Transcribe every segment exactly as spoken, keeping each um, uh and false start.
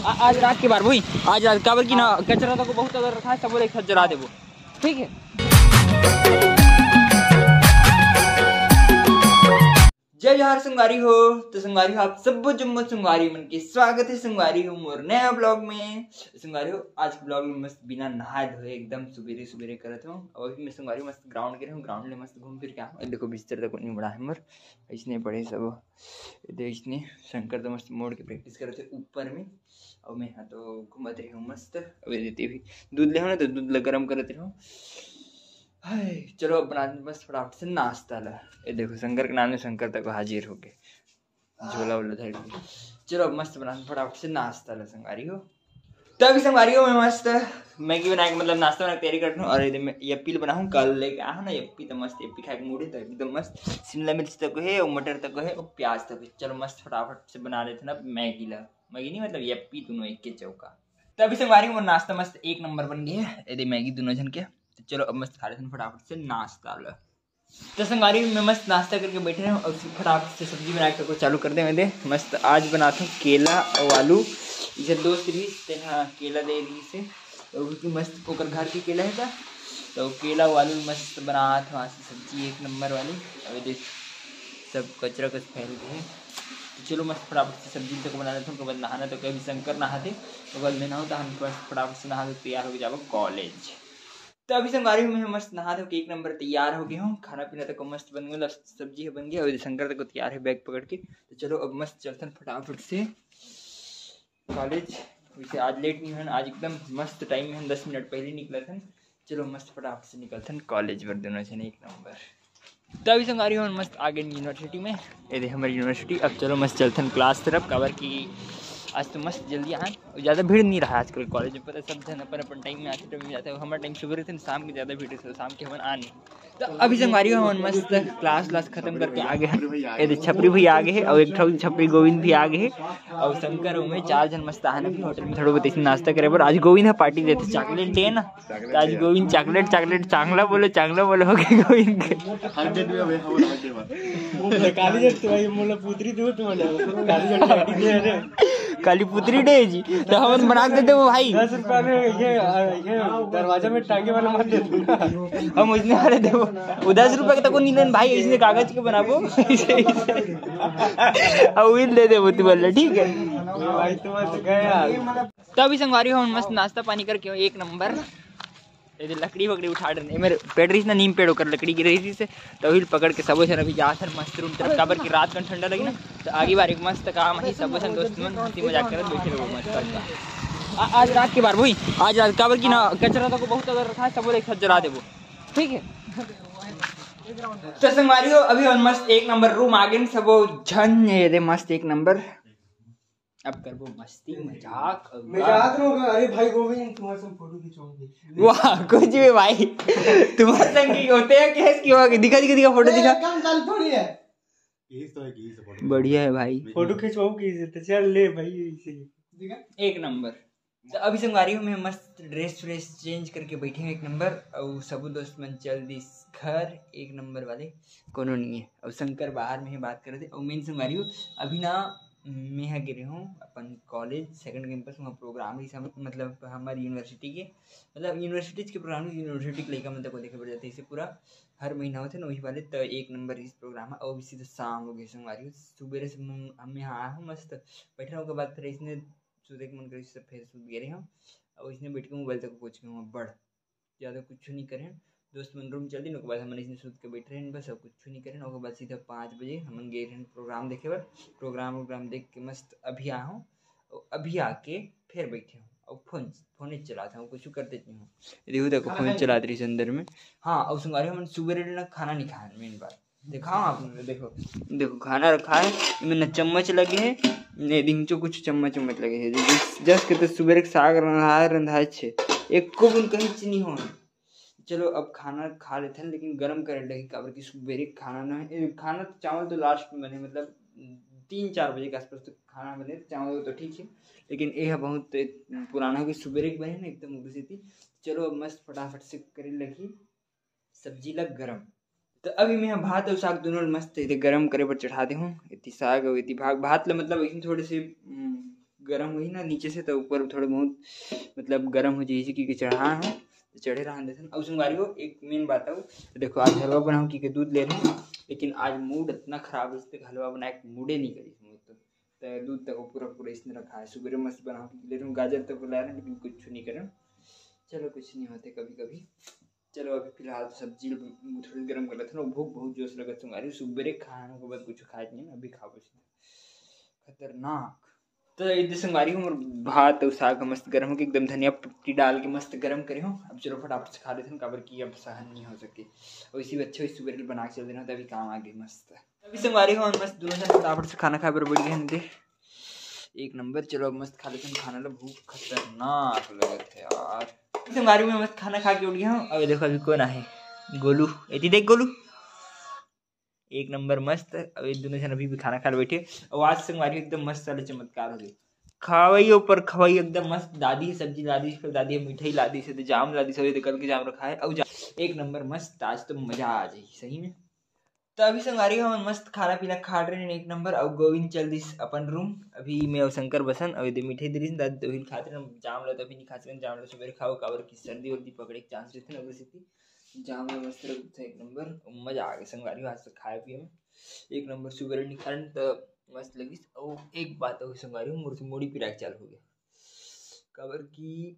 आज रात के बार वही, आज रात काबर की ना कचरा तो बहुत अगर रखा है, सब एक साथ जला देबो, ठीक है। जय जोहार संगवारी हो। तो संगवारी हो, आप सब जम्मो संगवारी मन के स्वागत है संगवारी हो मोर नया ब्लॉग में। संगवारी हो, आज के ब्लॉग में मस्त बिना नहाए धोए एकदम सुबेरे सुबेरे करत हूँ। और अभी मैं संगवारी मस्त ग्राउंड के रहूँ, ग्राउंड ले मस्त घूम फिर के आऊँ। देखो बिस्तर तक नहीं बड़ा है मोर, इसने पड़े सब। देखने शंकर तो मस्त मोड़ के प्रैक्टिस करत है ऊपर में, और मैं यहाँ तो घूमत रही हूँ मस्त। अब ये देती भी दूध ले हो ना, तो दूध ला गरम करत रही हूँ। हाय, चलो अब बना मस्त फटाफट से नाश्ता ला। ये देखो शंकर के नाम में शंकर तक हाजिर हो गए, झोला वोला धर के। चलो अब मस्त बना फटाफट से नाश्ता ला संगवारी हो। तो अभी संगवारी हो, मैं मस्त मैगी बना के मतलब नाश्ता बना के तैयारी करता हूँ। और ये मैं यप्पी बनाऊँ, कल लेके आया हूँ ना यप्पी, तो मस्त यप्पी खाए के मूड है, तो एकदम मस्त शिमला मिर्च तक है और मटर तक है और प्याज तक है। चलो मस्त फटाफट से बना लेते हैं ना मैगी ला, मैगी नहीं मतलब यप्पी, दोनों एक के चौका। तो अभी संगवारी हो नाश्ता मस्त एक नंबर बन गया है, ये दे मैगी दोनों जन के। तो चलो अब मस्त खा लेते हैं फटाफट से नाश्ता ला। तो संगवारी मैं मस्त नाश्ता करके बैठे हूँ और फिर फटाफट से सब्जी बना के चालू कर दे। मैं दे मस्त आज बनाता हूँ केला और आलू। इसे दोस्त रही तेना केला दे रही से, तो उनकी मस्त ओकर घर की केला है था, तो केला और आलू मस्त बनात हूँ आज की सब्जी एक नंबर वाली। अभी देख सब कचरा कच फैल गए है। तो चलो मस्त फटाफट से सब्जी तक बना लेते हैं, ओकर बाद नहाना तो कभी शंकर नहाते, ओकर बाद मैं नहाऊँ तो हम मस्त फटाफट से नहा के तैयार होके जाबो कॉलेज। तो अभी संगवारी हो मैं मस्त नहा धो के एक नंबर तैयार हो गए हूँ। खाना पीना तक मस्त बन गया, मतलब सब्जी है बन गया, और शंकर तक तैयार है बैग पकड़ के। तो चलो अब मस्त चलथन फटाफट से कॉलेज। वैसे आज लेट नहीं होन, आज एकदम मस्त टाइम में हम दस मिनट पहले निकला था। चलो मस्त फटाफट से निकलथन कॉलेज बर दोनों जने एक नंबर। तो अभी संगवारी हो मस्त आ गए यूनिवर्सिटी में, ये दे हमारी यूनिवर्सिटी। अब चलो मस्त चलथन क्लास तरफ, काबर कि आज तो मस्त जल्दी आए, ज़्यादा भीड़ नहीं रहा आजकल कॉलेज में, पता है, सब जन अपन अपन टाइम में आते टाइम में जाते हैं। हमारे टाइम सुबह रहते हैं, शाम के ज़्यादा भीड़ रहते, शाम के हमन आ नहीं। तो अभी संगवारी हो हमन मस्त क्लास व्लास खत्म करके आ गए हैं। ये दे छपरी भी आ गए हैं और एक ठो छपरी गोविंद भी आ गए हैं और शंकर उमे चार जन मस्त आए हैं होटल में थोड़ा बहुत ऐसे नाश्ता करे बर। आज गोविंद है पार्टी देते, चॉकलेट डे है ना, तो आज गोविंद चॉकलेट चॉकलेट चांगला बोलो, चांगला बोलो हो गए गोविंद के। हर दिन में हमें हमारा हर दिन वो काली जब तुम्हारी मोला पुत्री दो तुम्हारे काली जब पार्टी दे रे। काली पुत्री डे जी, तो हमन बना के दे देबो भाई। दस रुपया में ये, ये दरवाजा में टांगे वाला मत दे दो। हम उसने वाले देबो, वो दस रुपया के तको नींदन भाई, इसने कागज के बनाबो। अब विल दे देबो तू बोल, ठीक है। भाई तुम्हारे तो गए यार। तो अभी संगवारी हो मस्त नाश्ता पानी करके एक नंबर। ये दे लकड़ी वकड़ी उठा रहे हैं। मेरे पेड़ रही ना, नीम पेड़ ओकर लकड़ी गिर रही से, तो हिल पकड़ के सबो झन अभी जा सर मस्त रूम तरफ, काबर की रात कन ठंडा लगी ना। तो आगे बार एक मस्त काम है, सबो झन दोस्त मन हंसी मजाक करत बैठे रहो मस्त का। आ- आज रात के बार वही, आज रात काबर की ना कचरा तको बहुत अगर रखा है, सबो एक साथ जला देबो, ठीक है। तो संगवारी हो अभी हम मस्त एक नंबर रूम आ गए, सबो झन ये दे मस्त एक नंबर। अब करबो मस्ती मजाक और मजाक नो, अरे भाई गोविंद तुम्हारे संग फोटो खिंचवाऊंगी। वाह कुछ भी भाई। तुम्हारे संग की होते हैं केस की होगी, दिखा दिखा दिखा फोटो दिखा। काम चालू थोड़ी है। यही तो है कि यही सपोर्ट बढ़िया है भाई। फोटो खिंचवाऊंगी तो चल ले भाई इसे। दिखा। एक नंबर। तो अभी संगवारी हो मैं मस्त ड्रेस व्रेस चेंज करके बैठे हूँ एक नंबर, और सबो दोस्त मन चल दिस घर एक नंबर वाले, कोनो नहीं है। और शंकर बाहर में ही बात करते। और मेन संगवारी हो अभी ना मैं यहाँ गिरे हूँ अपन कॉलेज सेकंड कैंपस में प्रोग्राम ही सब, मतलब हमारी यूनिवर्सिटी के, मतलब यूनिवर्सिटीज के प्रोग्राम, यूनिवर्सिटी के लइका मन तक को देखे पड़ जाते हैं, इसे पूरा हर महीना होते ना वही वाले। तो एक नंबर इस प्रोग्राम है। और अभी सीधा शाम हो गई संगवारी हो, सुबह से हम हम यहाँ आया हूँ मस्त बैठे रहो के बाद फिर इसने सूते के मन करे से फिर सूत गए रहे हम। और इसने बैठ के मोबाइल तक पहुँच गए हम बड़ ज़्यादा कुछ नहीं करें। दोस्त मन रूम चल दिन, ओकर बाद हमन इसने सूत के बैठ रहे हैं, बस और कुछ नहीं करें। ओकर बाद सीधा पाँच बजे हमन गए रहे प्रोग्राम देखे बर। प्रोग्राम वोग्राम देख के मस्त अभी आ हूँ, और अभी आके फिर बैठे हूँ और फोन फोन चलाता हूँ, कुछ करते नहीं हूँ। देखो देखो फोन चलात रही अंदर में। हाँ, और संगवारी हमन सुबह ना खाना नहीं खाए, मेन बात। दिखाओ आप लोग, देखो, देखो खाना रखा है, इमें न चम्मच लगे है, न दिंचो कुछ चम्मच उम्मच लगे है। जस जस के तो सुबह के साग रंधाए रंधाए छे, एको बूंद कहीं चीनी हो। चलो अब खाना खा लेते हैं, लेकिन गरम करे लगी, काबर की सुबह खाना ना है। ए, खाना तो चावल तो लास्ट में बने, मतलब तीन चार बजे के आसपास तो खाना बने, चावल तो ठीक है, लेकिन ये है बहुत पुराना हो गया, सुबह के बने ना एकदम उग्र से थी। चलो अब मस्त फटाफट से करे लगी सब्जी ला गरम। तो अभी मैं भात और साग दोनों ल मस्त एदे गरम करे बर चढ़ा दे हूँ। एती साग और एती भाग, भात ला मतलब इसमें थोड़े से, हम्म, गरम होही ना नीचे से, तो ऊपर थोड़े बहुत मतलब गरम हो जाही, क्योंकि चढ़ा है, तो चढ़े रहन देथन। अउ संगवारी हो, एक मेन बात हो, देखो, आज हलवा बनाहूँ कि के दूध ले रहे, लेकिन आज मूड इतना खराब है, हलवा बनाए के मूडे नहीं करी। तो दूध तक पूरा पूरा इसने रखा है। सुबेरे मस्त बनाहूँ कि ले रहे, गाजर तक ला रहे, लेकिन कुछ नहीं करें। चलो, कुछ नहीं होते कभी कभी। चलो, अभी फिलहाल तो सब्जी ल-, थोड़ी गरम कर लेते हैं। भूख बहुत जोर से लगत संगवारी, सुबेरे खाना के बाद कुछ खाए नहीं, अभी खाबो सीधा। खतरनाक। तो इधर संगवारी हो, मोर भात अउ साग ह मस्त गरम होके एकदम धनिया पत्ती डाल के मस्त गरम करे हो। अब चलो फटाफट से खा लेते हैं, काबर कि अब सहन नहीं हो सके। वैसे भी अच्छा, वैसे सुबेरे बना के चल देना, तभी काम आ गई मस्त। अभी संगवारी हो, हम मस्त दोनों जन फटाफट से खाना खाए बर बैठ गए हैं दे। एक नंबर। चलो अब मस्त खा लेते हैं खाना ला, भूख खतरनाक लगत है यार। संगवारी में मस्त खाना खा के उठ गया हूँ। अब देखो अभी कौन आहे, गोलू, एती देख गोलू, एक नंबर मस्त। अब ये दोनों जन अभी भी खाना खा ले बैठे। और आज संगवारी एकदम मस्त वाले चमत्कार हो गए। खवाई ऊपर खवाई एकदम मस्त। दादी सब्जी ला दी, फिर दादी मिठाई ला दी, से जाम ला दी, सब ये कल के जाम रखा है। और जा-, एक नंबर मस्त, आज तो मजा आ जाए सही में। तो अभी संगवारी हो, हमन मस्त खाना पीना खा रहे हैं एक नंबर। और गोविंद चल दिस अपन रूम। अभी मैं और शंकर बसन, अभी दे मिठाई दे रही दादी, तो खाते रहे जाम ला, तो अभी नहीं खा सकते जाम ला, सुबह खाओ, काबर की सर्दी वर्दी पकड़े के चांस रहते ना, वैसे जाम ला मस्त रखते एक नंबर। मजा आ गया संगवारी हो, आज तो खाए पिए में एक नंबर। सुबह निकालन तो मस्त लगिस। और एक बात और संगवारी हो, मोर से मोड़ी पिराए के चालू हो गया, काबर की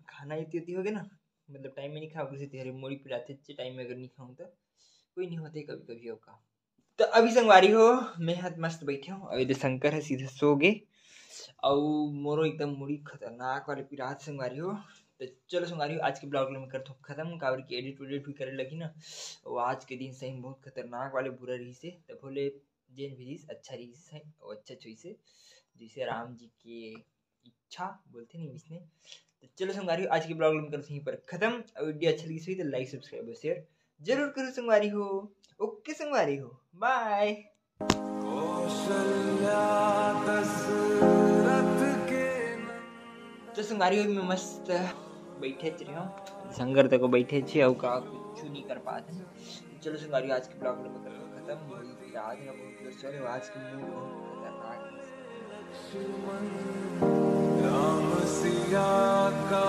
खाना इतनी इतनी हो गया ना, मतलब टाइम में नहीं खाओ, किसी तेरे मोड़ी पिराते अच्छे टाइम में अगर नहीं खाऊँ तो कोई नहीं होते कभी कभी हो का। तो अभी संगवारी हो, मैं हाथ मस्त बैठे हूँ, अभी तो शंकर है सीधे सो गए। और मोरो एकदम मुड़ी खतरनाक वाले पिरात संगवारी हो। तो चलो संगवारी हो, आज के ब्लॉग में करत हूँ खत्म, काबर की एडिट वेडिट भी करे लगी ना। वो आज के दिन सही में बहुत खतरनाक वाले बुरा रही से, तो बोले जेन भी रहीस अच्छा रहीस है, वो अच्छा चुईस है, जैसे राम जी के इच्छा बोलते नहीं इसने। तो चलो संगवारी हो, आज के ब्लॉग में करते हैं पर खत्म। और वीडियो अच्छा लगी तो लाइक सब्सक्राइब और शेयर जरूर करो संगवारी हो। ओके संगवारी हो, बाय। कौशल्या दशरथ के नंदन। तो संगवारी हो, मैं मस्त बैठे च रहे हूँ, संगर तक बैठे छे, और का कुछ नहीं कर पाते हैं। चलो संगवारी, आज के ब्लॉग में खत्म। आज ना बहुत जोर से आज के मूड बहुत खतरनाक है। राम सिया का